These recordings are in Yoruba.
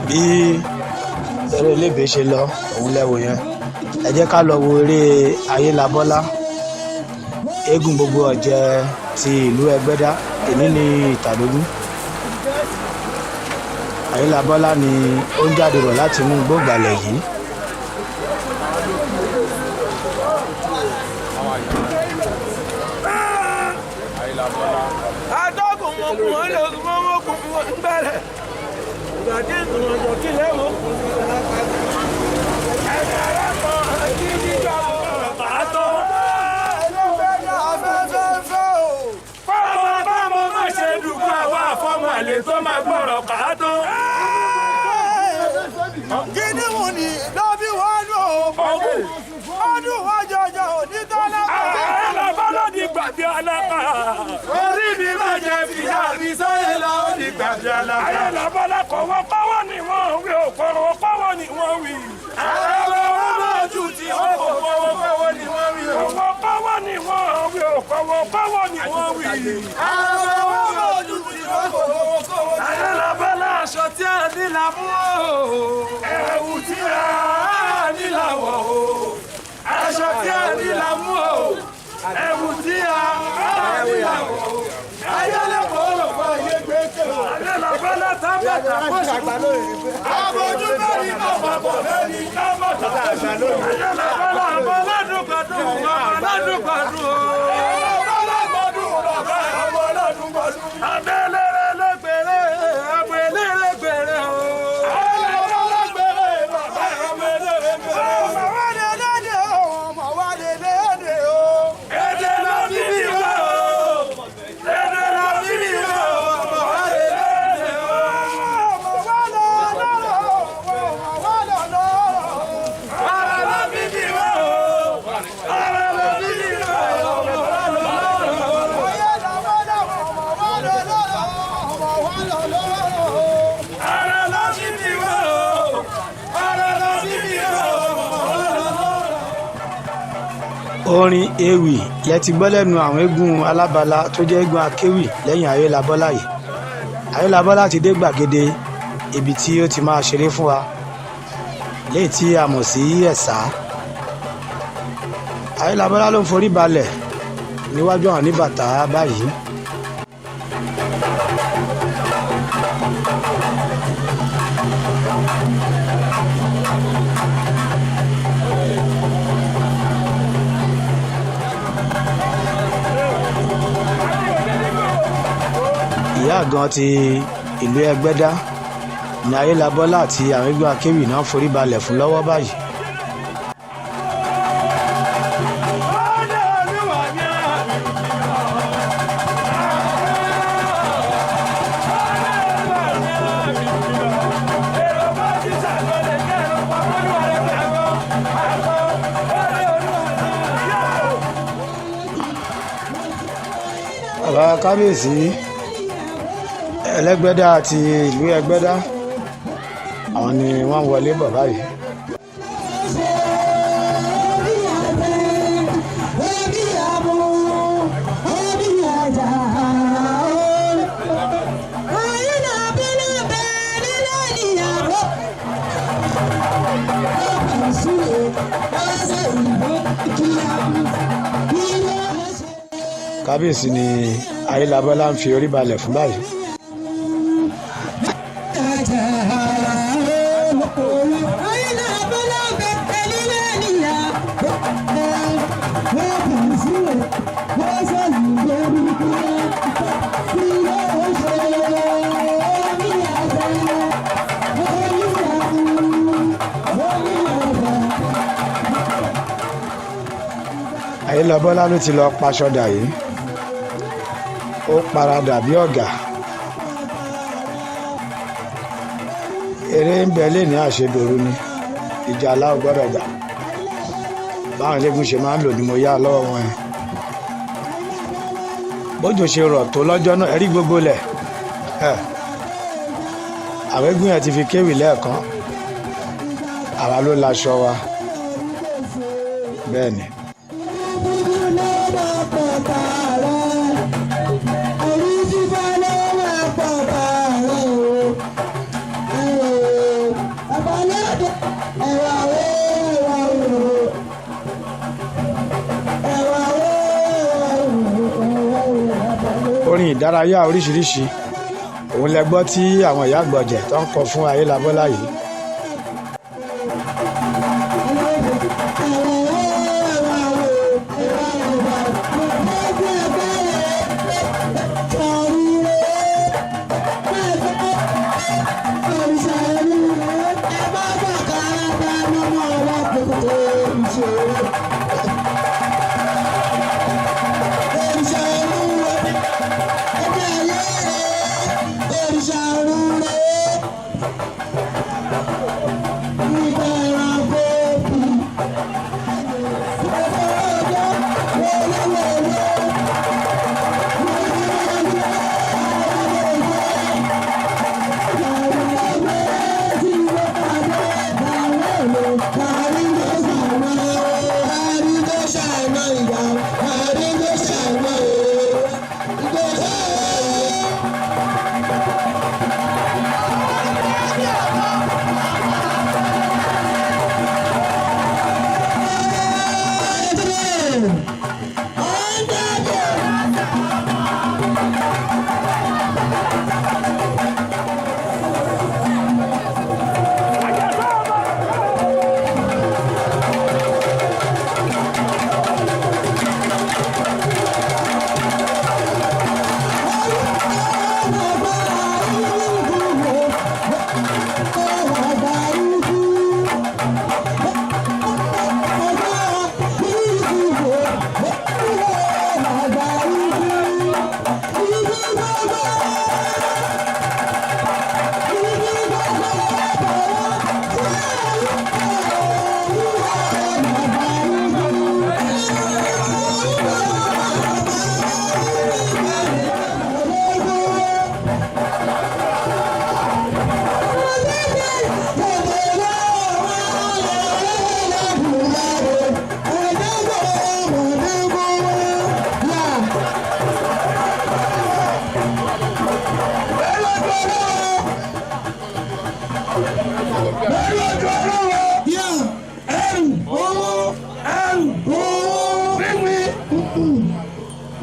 Bí eré elébe ṣe lọ òun lẹ́wọ̀ yẹn. Ẹ jẹ́ ká lọ wo eré Ayélabọ́lá, eégún gbogbo ọ̀jẹ̀ ti ìlú Ẹgbẹ́dá. Èní ní ìtàdógún. Ayélabọ́lá ni ó ń jáde bọ̀ láti inú gbógbàlẹ̀ yìí. Atọ́kùn mọ̀kùn wọn lè mọ́ mọ́kùn wọn ń bẹ̀rẹ̀ ìgbà tí ìgbìmọ̀ kí lẹ́wọ̀n kùn sí ẹni alákọ̀ọ́ kí jíjọ bàtọ́. Fọ́mọ bámọ má ṣe dùkú àwa àfọ́mọ àlè tó máa gbọ́rọ̀ kàátó. Kíní wù ní lọ́bí wọ́n lò ó. Ọdún wọn jọjọ òní tọ́lá. Ayélabọ́lá di gbàgbé alápá. Orí mi má jẹ fìyà mi sọ́yẹ́ lọ ó di gbàgbé alápá. Ayélabọ́lá kọ̀wọ́ kọ́wọ́ ni wọ́n wí ò kọ̀rọ̀ kọ́wọ́ ni wọ́n wí. Àwọn ọmọ ojú tí ó kò fọwọ́ fọwọ́ ni wọ́n wí o. Kọ̀wọ́ kọ́wọ́ ni wọ́n wí ò kọ̀wọ́ kọ́wọ́ ni wọ́n wí. Àwọn ọmọ ojú tí ó kò fọwọ́ fọwọ́ ni. Ayélabọ́lá Aṣọ tí a ní là mú o. Ẹ̀wù tí a ní làwọ̀ o. Aṣọ tí a ní là mú o. Ẹ̀wù tí a ní làwọ̀ o. Ayélẹ́kọ̀ọ́ ló fọ ayé gbèsè o. Ayélabọ́lá tábàtà kóṣù. Àbójú bẹ́ẹ̀ ni bàbá kò fẹ́ ni. Tábàtà kóṣù. Ayélabọ́lá ọmọ ọlọ́dún kọdún ọmọ ọlọ́dún kọdún o. Ọmọ ọlọ́dún bàbá ọmọ ọlọ́dún kọdún. Abẹ́lẹ́rẹ́ lẹ́gbẹ̀rẹ́ abẹ́lẹ́rẹ́ gbẹ̀rẹ́ o. Èdè lọ bíbí wa o. Èdè lọ bíbí wa o. Ọmọ wa lè lédè o. Ara lọ bíbí wa o. Ara lọ bíbí wa o. Ọmọ wa lọ lọ́rọ̀. Ara lọ bíbí wa o. Ara lọ bíbí wa o. Ọmọ wa lọ lọ́rọ̀. Orin ewì lẹ ti gbọ́ lẹ́nu àwọn eégún alábala tó jẹ́ eégún akéwì lẹ́yìn Ayélabọ́lá yìí. Ayélabọ́lá ti dé gbàgede ibi tí ó ti máa ṣeré fún wa, léyìí tí a mọ̀ sí Ẹ̀sà. Ayélabọ́lá ló ń forí balẹ̀ níwájú àwọn oníbàtà báyìí. Ìyá àgàn ti ìlú Ẹgbẹ́dá ní Ayélabọ́lá àti àwọn eégún akéwì náà forí balẹ̀ fún lọ́wọ́ báyìí. Ọdẹ Olúwa ní àmì Bàbá kábíyèsí Ẹlẹ́gbẹ́dá àti ìlú Ẹgbẹ́dá, àwọn ni wọ́n ń wọlé bọ̀ báyìí. Kábíyèsí ni Ayélabọ́lá ń fi orí balẹ̀ fún báyìí. Ayélabọ́lá ló ti lọ paṣọ dà yìí, ó paradà bí ọ̀gá. Eré ń bẹ lé ní àṣedòru ni, ìjà aláwọ̀ gbọ́dọ̀ jà. Báwọn eléégún ṣe máa ń lò ní mo yá lọ́wọ́ wọn yẹn. Bójò ṣe rọ̀ tó lọ́jọ́ náà, ẹ̀rí gbogbo lẹ̀. Àwọn eégún yẹn ti fi kéwì lẹ́ẹ̀kan, àwa ló laṣọ wa bẹ́ẹ̀ ni. Orin ìdárayá oríṣiríṣi òun lẹ gbọ́ tí àwọn ìyá àgbọ̀jẹ̀ tó ń kọ fún Ayélabọ́lá yìí.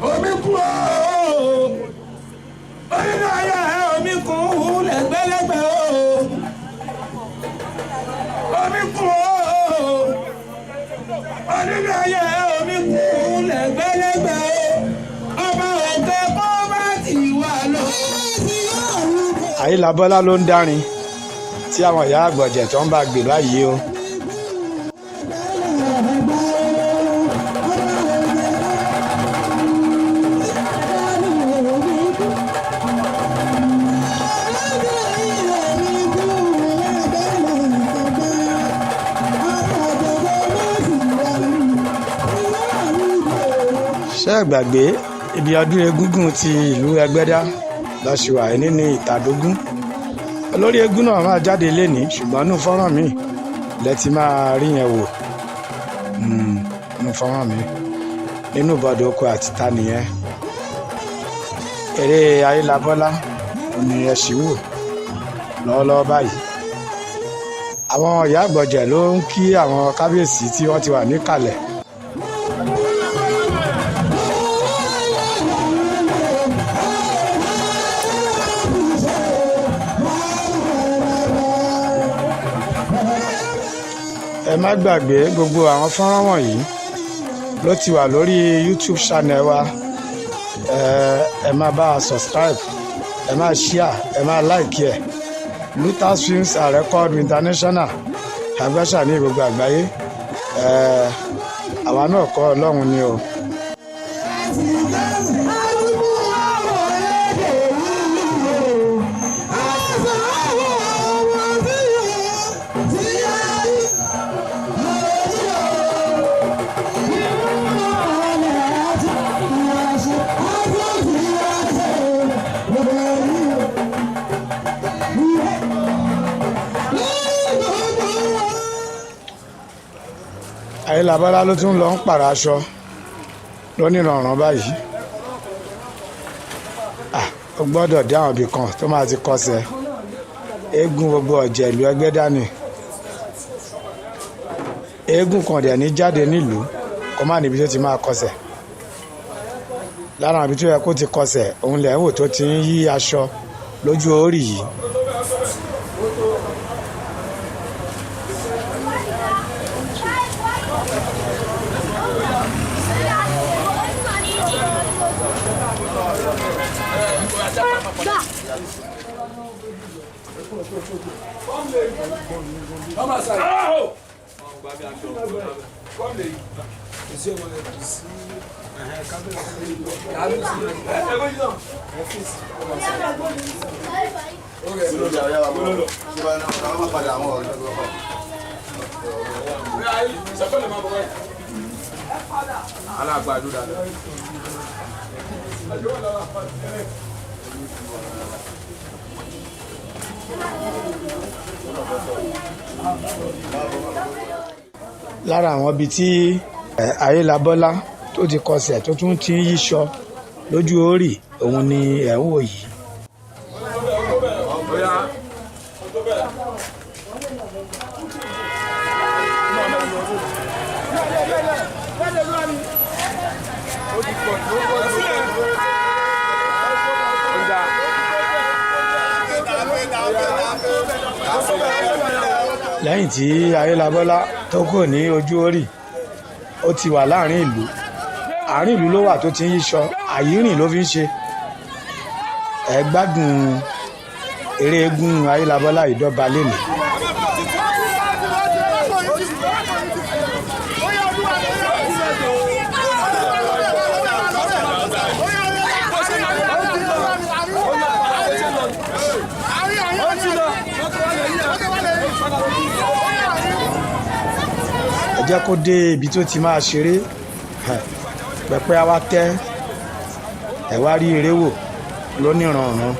Omi kú ooo, onínú ayé omi kún lẹ́gbẹ́lẹ́gbẹ́ ooo, omi kú ooo, onínú ayé omi kún lẹ́gbẹ́lẹ́gbẹ́ ooo, ọba òkè kó bá ti wà lọ. Ayélabọ́lá ló ń dárin tí àwọn ìyá àgbọ̀jẹ̀ tó ń bá gbè báyìí o. Ṣé ẹ gbàgbé ibi ọdún egúngún ti ìlú Ẹgbẹ́dá lọ́sùwà nínú ìtàdógún? Olórí eégún náà máa jáde lénìí, ṣùgbọ́n nú fọ́nrán mi lẹ ti máa rí yẹn wò. Nú fọ́nrán mi nínú bọ́dọ̀ oko àti ta nìyẹn. Eré Ayélabọ́lá ni ẹ ṣì wò lọ́wọ́lọ́wọ́ báyìí. Àwọn ìyá àgbọ̀jẹ̀ ló ń kí àwọn kábíyèsí tí wọ́n ti wà níkàlẹ̀. Ẹ má gbàgbé gbogbo àwọn fọ́nrán wọ̀nyí ló ti wà lórí YouTube channel wa. Ẹ máa bá a subscribe, ẹ máa share, ẹ máa like ẹ. Lutas Films and Record International agbáṣà ní gbogbo àgbáyé. Àwa náà kọ́, Ọlọ́run ni o. Ayélabọ́lá ló tún lọ ń pààrọ̀ aṣọ lónìrànràn báyìí. Ó gbọ́dọ̀ dé àwọn ibì kan tó máa ti kọsẹ̀. Eégún gbogbo ọ̀jẹ̀ ìlú Ẹgbẹ́dá ni. Eégún kan dẹ̀ ní jáde nílùú kó má níbi tó ti máa kọsẹ̀. Lára ibi tó yẹ kó ti kọsẹ̀, òun lẹ̀ ń wò tó ti ń yí aṣọ lójú orí yìí. Lára àwọn ibi tí Ayélabọ́lá tó ti kọsẹ̀ tó tún ti ń yíṣọ lójú orí, òun ni ẹ̀ ń wò yìí. Lẹ́yìn tí Ayélabọ́lá tó kò ní ojú orí, ó ti wà láàrin ìlú. Àárín ìlú ló wà tó ti ń yíṣọ, àyírìn ló fi ń ṣe. Ẹ gbádùn eré eégún Ayélabọ́lá ìdọ́ba lénìí. Ẹ jẹ́ kó dé ibi tó ti máa ṣeré, pẹpẹ á wá tẹ́ ẹ wá rí eré wò lóníranran.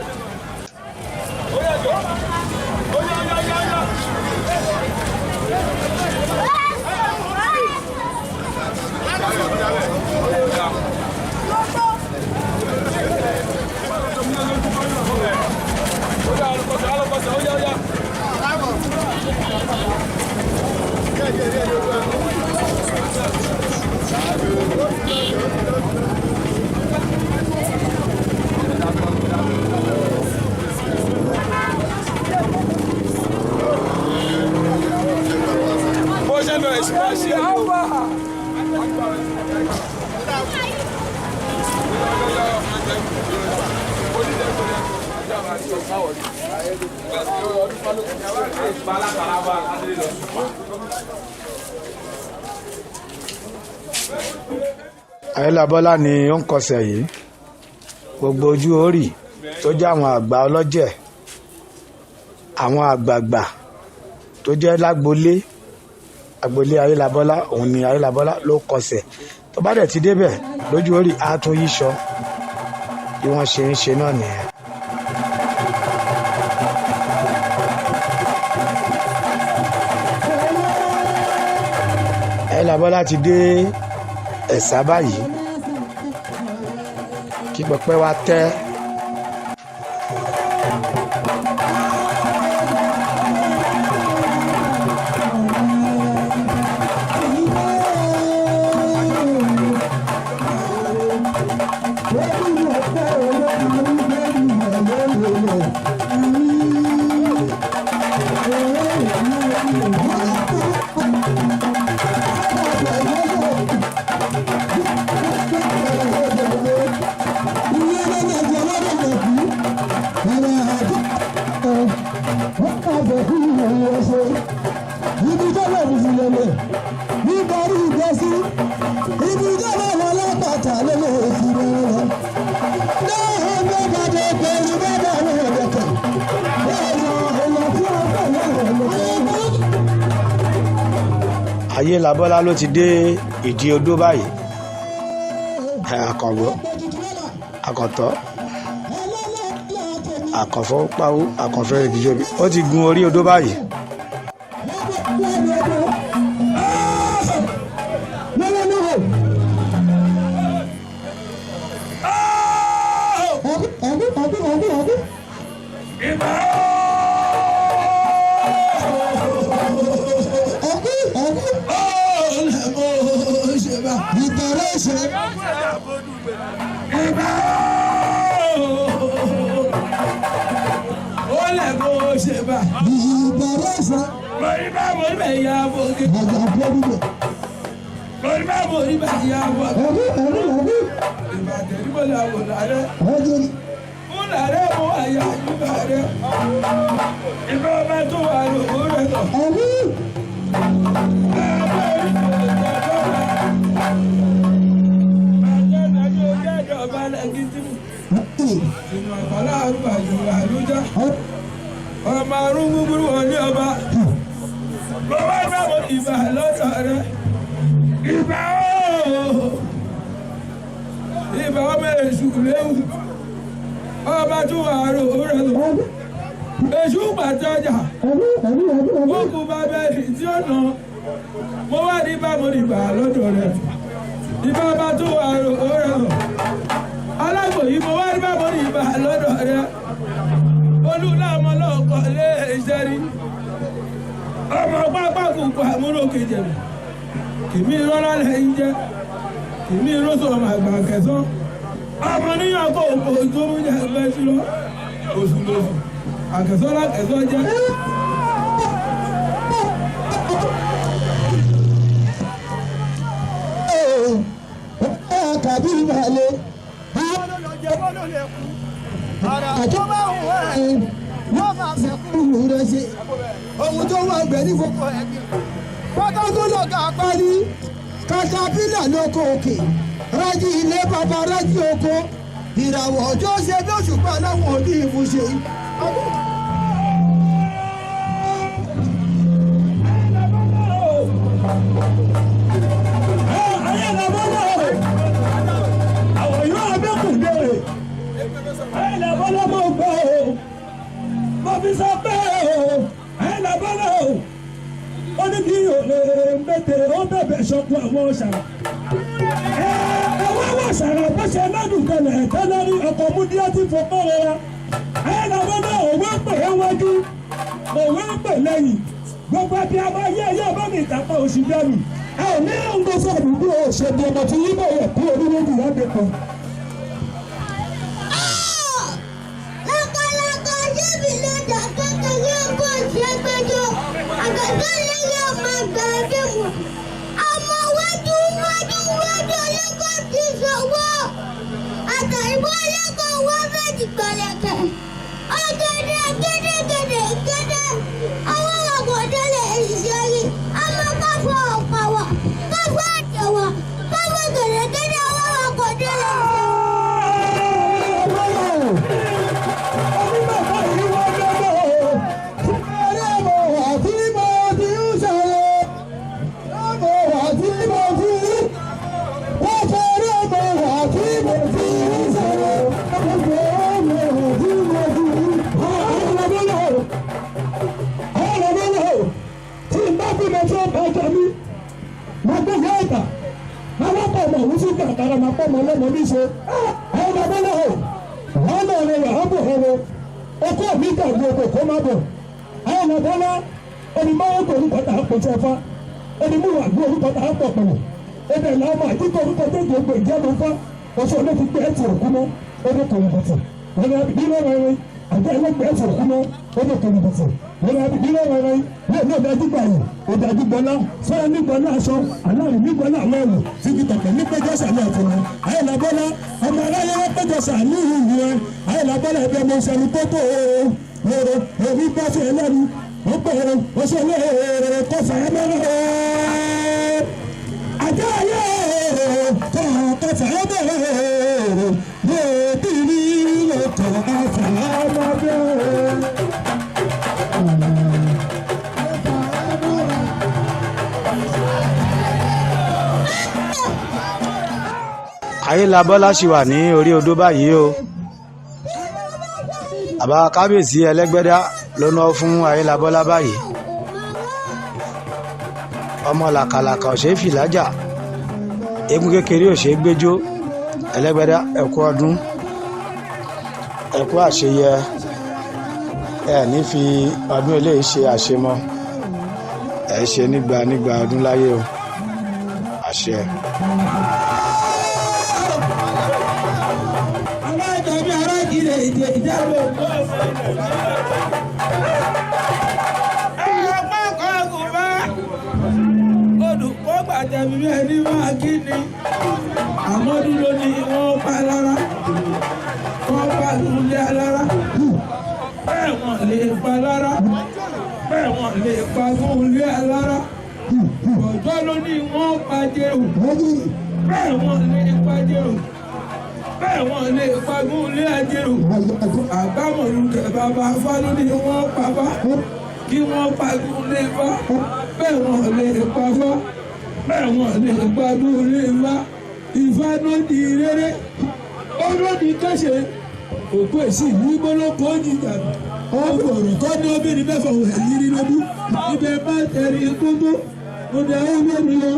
Ayélabọ́lá ni ó ń kọsẹ̀ yìí. Gbogbo ojú orí tó jẹ́ àwọn àgbà ọlọ́jẹ̀, àwọn àgbààgbà tó jẹ́ lágbolé agbolé Ayélabọ́lá, òun ni Ayélabọ́lá ló kọsẹ̀. Tó bá dẹ̀ ti débẹ̀ lójú orí, á tún yíṣọ bí wọ́n ṣe ń ṣe náà nìyẹn. Ayélabọ́lá ti dé Ẹ̀sà báyìí, kí pẹpẹ wa tẹ́. Ayélabọ́lá ló ti dé ìdí odó báyìí. Àkàngbọ́, àkàntọ́, àkànfọ́ pawó, àkànfẹ́ ìdíjọbi, ó ti gun orí odó báyìí. Ìbà. Mo rí bá mo rí bá ìyá àbòkè. Mo rí bá mo rí bá ìyá àbòkè. Ìbà tẹ̀lé àwò lálẹ́. Mo lálẹ́ mo àyà ìbà rẹ̀. Ìbà ọba tó wà lóko rẹ̀ lọ. Ọmọ arúgbó gbúgbúrú wọlé ọba. Bàbá náà mo ìbà lọ́dọ̀ rẹ̀. Ìbà ooo! Ìbà ọmọ èṣù léwu. Ọba tún wà rò ó rẹ̀ lọ. Èṣù pàtẹ́jà. Ó kú bàbá ẹ̀sìn tí ó nà. Mo wá ní bá mo ìbà lọ́dọ̀ rẹ̀. Ìbà ọba tún wà rò ó rẹ̀ lọ. Alágbò yìí mo wá ní bá mo ìbà lọ́dọ̀ rẹ̀. Olúlámọ lọ́kọ̀ lé iṣẹ́ rí. Ọmọ pápá kùkù àmúrò kejì. Kìmí rọ́lá lẹ́yìn jẹ́. Kìmí rọ́sọ̀ ọmọ àgbà kẹsàn. Ọmọ níyàn kò kò tó ń jẹ ẹgbẹ́ sí lọ. Oṣù lóṣù. Àkẹsọ́ lákẹsọ́ jẹ́. Ohun tó wà gbẹ ní gbogbo ẹgbẹ́ pátákó lọ́gà parí katapila lóko òkè rájí ilé bàbá rájí oko ìràwọ̀ ọjọ́ ṣe bí òṣùpá láwọn òbí ìfúnṣe. Mo fi sọ pé o, ẹ làbọ́lá o, ó ní kí òlè mẹ́tẹ̀ ó bẹ̀bẹ̀ ṣọkun àwọn ṣàrà. Ẹ ẹ wá wà ṣàrà bó ṣe lọ́dún kalẹ̀ ẹ̀tọ́ lórí ọkọ̀ múdíá tí fọpọ́ rọra. Ẹ làbọ́lá òwe pè é wájú, òwe pè lẹ́yìn. Gbogbo ẹbí a máa yé ẹyẹ bá mi ìtàpá oṣù dẹ́nu. Ẹ ò ní ń gbé sọ̀rọ̀ bí o ṣe di ọmọ tí yíbọn yẹ kú orílẹ̀-èdè yàgbẹ́ kan. Lọ́kọ̀lọ́kọ̀ síbi lọ́jà kékeré kò ṣe gbẹjọ. Àgàtà lẹ́yìn ọmọ àgbà ẹ̀dẹ̀wò. Ọmọ wájú wájú wájú ọlọ́kọ̀ ti sọ̀wọ́. Àtàìbọ̀ ọlọ́kọ̀ wá fẹ́ ti gbọ̀lẹ̀kẹ̀. Ọ̀gẹ̀dẹ̀ gẹ́dẹ̀gẹ̀dẹ̀ gẹ́dẹ̀. Àwọn àgọ̀dẹ̀lẹ̀ ìṣẹ́yìn. Ọmọ káfọ́ ọ̀pàwà. Káfọ́ àtẹ̀wà. Káfọ́ gẹ̀dẹ̀gẹ̀dẹ̀ àwọn àgọ̀dẹ̀lẹ̀ ìṣẹ́yìn. Ọkọ mi dàgbé oko kó má bọ̀. Àwọn ọmọ Bọ́lá, onímọ̀wé kò orúkọ tá a pọ̀ tí a fa. Onímọ̀wé àgbẹ̀ orúkọ tá a pọ̀ pẹ̀lú. Ebè làwọn àdìgbò orúkọ tó gbogbo ìjẹ́nu fa. Oṣù olóòtú gbé ẹ̀tì òkú mọ́. Ó ní kòlùbọ̀tì. Wọ́n ní abìdí lọ́rọ̀ rẹ̀. Àgbẹ̀ ẹlẹ́gbẹ̀ ẹ̀tì òkú mọ́. Ó ní kòlùbọ̀tì. Wọ́n ní abìdí lọ́rọ̀ rẹ̀. Ní òní ọ̀dájú gbàyè. Ọ̀dájú gbọ́lá. Sọ́yà nígbọ́lá aṣọ. Aláàrùn nígbọ́lá àwọn ẹ̀wù. Fífi tọ̀pẹ̀ ní péjọ sàlẹ̀ ọ̀tún. Àyẹ̀lá Bọ́lá. Ọmọ aráyé wọ́n péjọ sàlẹ̀ ìhù rẹ̀. Àyẹ̀lá Bọ́lá ẹgbẹ́ ọmọ ìṣẹ́ni tó tó o. Èmi bá fi ẹlẹ́nu. Ó pèrè oṣù olóore kọfà ẹlẹ́rọ. Àjọ ayé kọfà ẹlẹ́rọ. Yóò bí rí ọkọ̀ ọfà ọmọdé. Ayélabọ́lá ṣì wà ní orí odó báyìí o. Àbá kábíyèsí Ẹlẹ́gbẹ́dá ló ná fún Ayélabọ́lá báyìí. Ọmọ làkàlàkà ò ṣeé fìlájà, eégún kékeré ò ṣeé gbẹ́jọ́. Ẹlẹ́gbẹ́dá, ẹ kú ọdún, ẹ kú àṣeyẹ, ẹ ní fi ọdún eléyìí ṣe àṣemọ, ẹ ṣe nígbà nígbà ọdún láyé o, àṣẹ. Aláìjọbí aráàjì lè jẹ ìjábọ̀. Àjàbí bí ẹni máa kí ni àmọ́dún ló ní wọ́n pa lára, wọ́n pa lulẹ̀ alára, bẹ́ẹ̀ wọ́n lè pa lára, bẹ́ẹ̀ wọ́n lè pa gúnlẹ̀ alára. Ọjọ́ ló ní wọ́n pa jèrò, bẹ́ẹ̀ wọ́n lè pa jèrò, bẹ́ẹ̀ wọ́n lè pa gúnlẹ̀ ajérò. Àbámọ̀lùkẹ́ bàbá afá ló ní wọ́n pa bá, kí wọ́n pa gúnlẹ̀ bá, bẹ́ẹ̀ wọ́n lè pa fá, bẹ́ẹ̀ wọ́n lè pa gúnlẹ̀ bá. Ìfá ló di rere, ó ló di kẹ́sẹ̀, òkú èsì ìlú gbólókó jìjà. Ọ̀rọ̀ kọ́ ní obìnrin mẹ́fà wẹ̀ yírí lójú ibẹ̀ bá tẹ̀rí kókó mo dẹ̀ ẹ́ lórí lọ.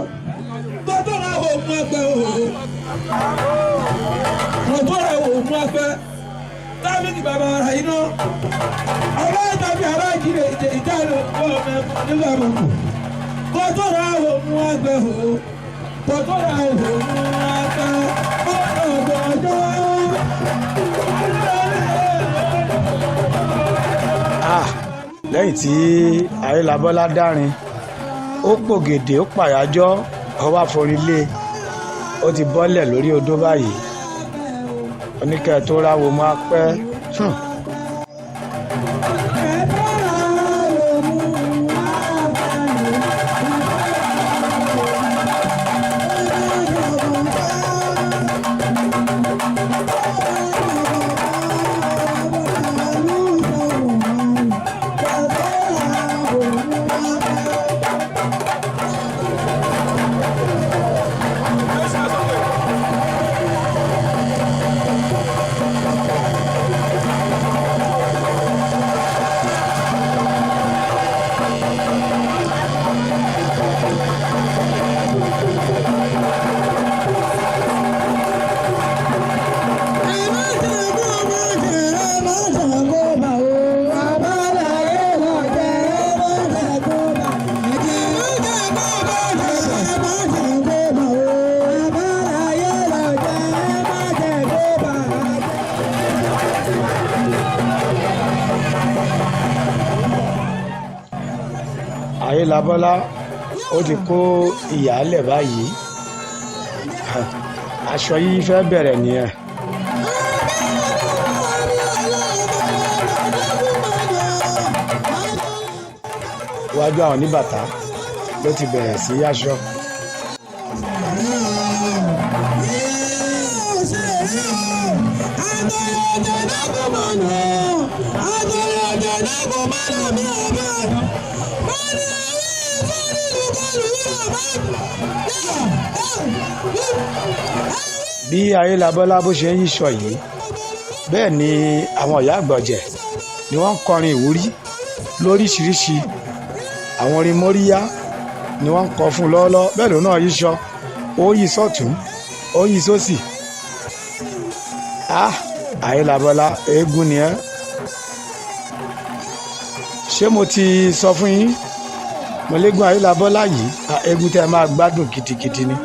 Tọ́tọ́ra òun ẹgbẹ́ o, tọ́tọ́ra òun ẹgbẹ́ tábìlì bàbá ara iná aláìtàbí aláìjírí ìjẹ ìjáde ọmọ ẹ̀kọ́ nígbà mọ̀kù. Tọ́tọ́ra òun ẹgbẹ́ o, tọ́tọ́ra òun ẹgbẹ́ ọ̀dọ̀ ọjọ́. Ah, lẹ́yìn tí Ayélabọ́lá dárin, ó pògèdè, ó pàyájọ́, ó wá forí lé, ó ti bọ́lẹ̀ lórí odó báyìí. Oníkẹ́ tó ráwo máa pẹ́. Ayélabọ́lá ó ti kó ìyàálẹ̀ báyìí, aṣọ yìí fẹ́ bẹ̀rẹ̀ nìyẹn. Iwájú àwọn oníbàtà ló ti bẹ̀rẹ̀ sí aṣọ. Bí Ayélabọ́lá bó ṣe ń yíṣọ yìí, bẹ́ẹ̀ ni àwọn ìyá àgbọ̀jẹ̀ ni wọ́n ń kọrin ìwúrí lóríṣiríṣi. Àwọn orin móríyá ni wọ́n ń kọ fún lọ́wọ́lọ́wọ́. Bẹ́ẹ̀ ló náà yíṣọ, ó yí sọ́tún, ó yí sósì. Ah, Ayélabọ́lá, eégún ni ẹ́. Ṣé mo ti sọ fún yín, mo léegun Ayélabọ́lá yìí, eégún tẹ́ máa gbádùn gidigidi ni.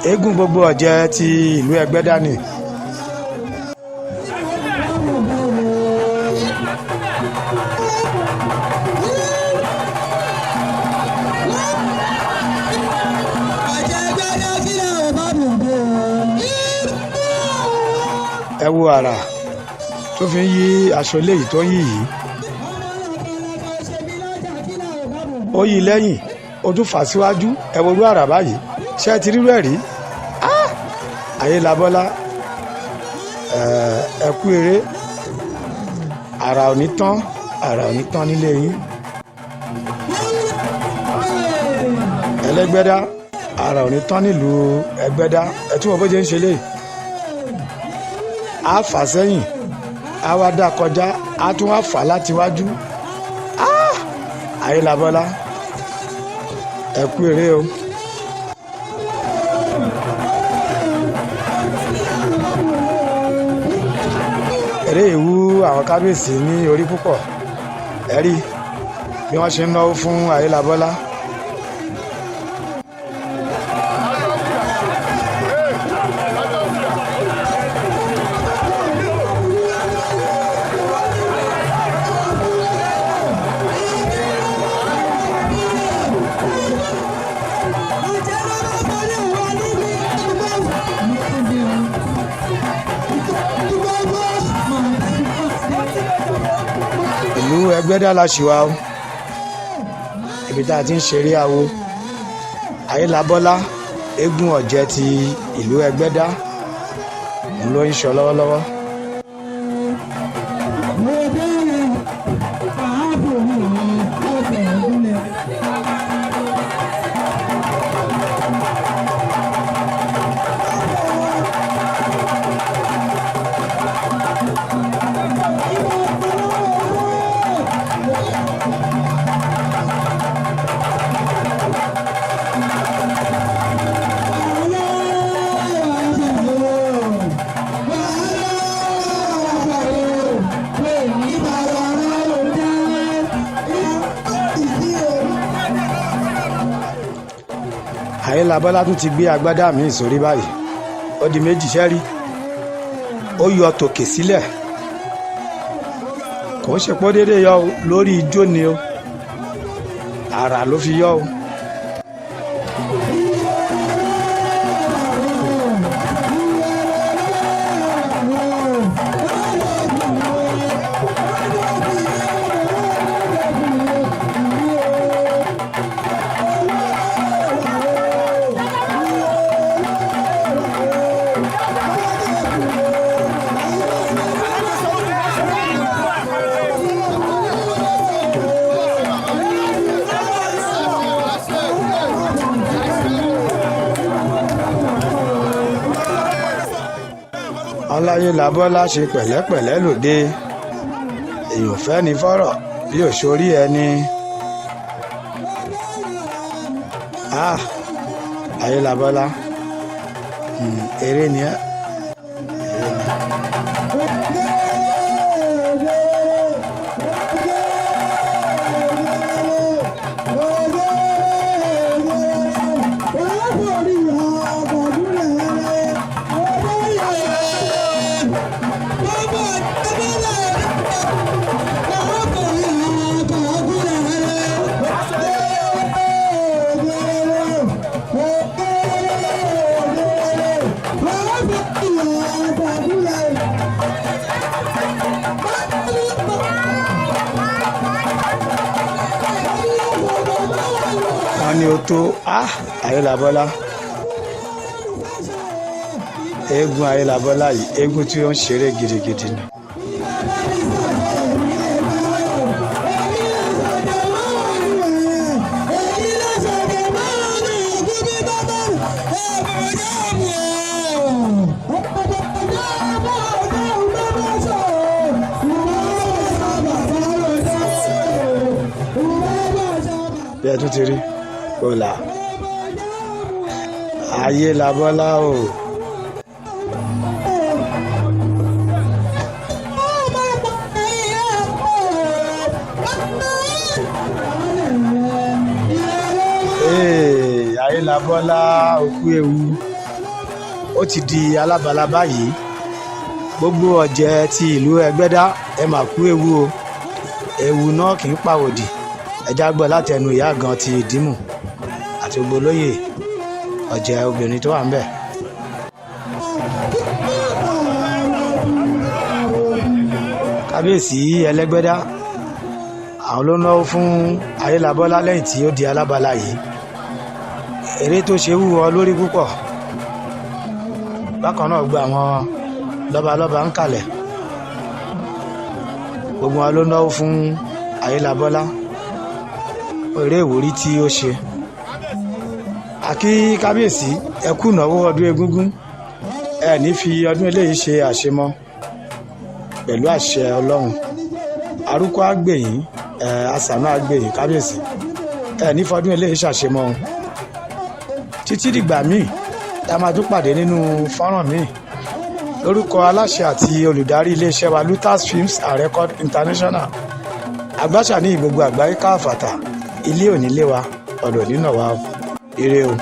Eégún gbogbo ọ̀jẹ̀ ti ìlú Ẹgbẹ́dá ni. Ẹ wo àrà tó fi ń yí aṣọ léyìí tó ń yí yìí, ó yí lẹ́yìn, ó tún fà síwájú. Ẹ wo irú àrà báyìí, ṣé ẹ ti rírú ẹ̀ rí? Ayélabọ́lá, ẹ kú eré, àrà ò ní tán, àrà ò ní tán nílé yín. Ẹlẹ́gbẹ́dá, àrà ò ní tán nílùú Ẹgbẹ́dá. Ẹ tún wọ bó ṣe ń ṣe léyìí, á fà sẹ́yìn, á wá dá kọjá, á tún wá fà láti wájú. Ayélabọ́lá, ẹ kú eré o. Eré ìwú àwọn kábíyèsí ní orí púpọ̀. Ẹ rí bí wọ́n ṣe ń náwó fún Ayélabọ́lá. Ẹgbẹ́dá la ṣì wà o, ibi tá a ti ń ṣeré awo. Ayélabọ́lá, eégún ọ̀jẹ̀ ti ìlú Ẹgbẹ́dá, òun ló ń sọ lọ́wọ́lọ́wọ́. Ayélabọ́lá tún ti gbé agbádá míì sórí báyìí, ó di méjì sẹ́rí. Ó yọ tòkè sílẹ̀, kò ń ṣe pọ́ déédéé yọ o, lórí ijó ni o, àrà ló fi yọ o. Ọláyélabọ́lá ṣe pẹ̀lẹ́pẹ̀lẹ́ lòde, èèyàn fẹ́ ní fọ́rọ̀ bí òṣòrí ẹni. Ah, Ayélabọ́lá, eré ni ẹ́, eré ni ẹ́. Wọ́n ní ó tó. Ah, Ayélabọ́lá, eégún Ayélabọ́lá yìí, eégún tí ó ń ṣeré gidigidi ni. Bí ẹ tún ti rí ọ̀la Ayélabọ́lá o. Ee, Ayélabọ́lá òkú ewu, ó ti di alábala báyìí. Gbogbo ọ̀jẹ̀ ti ìlú Ẹgbẹ́dá, ẹ mà kú ewu o. Ewu náà kì í pàwòdì. Ẹja gbọ́ láti ẹnu ìyá gan ti ìdímù àti gbogbo olóyè ọ̀jẹ̀ obìnrin tó wà ń bẹ̀. Kábíyèsí Ẹlẹ́gbẹ́dá, àwọn ló náwó fún Ayélabọ́lá lẹ́yìn tí ó di alábala yìí. Eré tó ṣe wúwo lórí púpọ̀. Bákan náà, gba àwọn lọ́balọ́ba ń kalẹ̀, gbogbo wọn ló náwó fún Ayélabọ́lá, eré ìwúrí tí ó ṣe. Àkí kábíyèsí, ẹ kú ìnáwó ọdún egúngún. Ẹ ní fi ọdún eléyìí ṣe àṣemọ pẹ̀lú àṣẹ Ọlọ́run. Arúgbó àgbèyìn ẹ, àṣànà àgbèyìn. Kábíyèsí, ẹ ní fọdún eléyìí ṣàṣemọ o. Títí dìgbà míì tá a máa tún pàdé nínú fọ́nrán míì, lórúkọ aláṣẹ àti olùdarí iléeṣẹ́ wa, Lutas Films and Record International, agbáṣà ní gbogbo àgbáyé káfàtà, ilé òní lé wa, ọ̀dọ̀ nínà wa o. Ire o.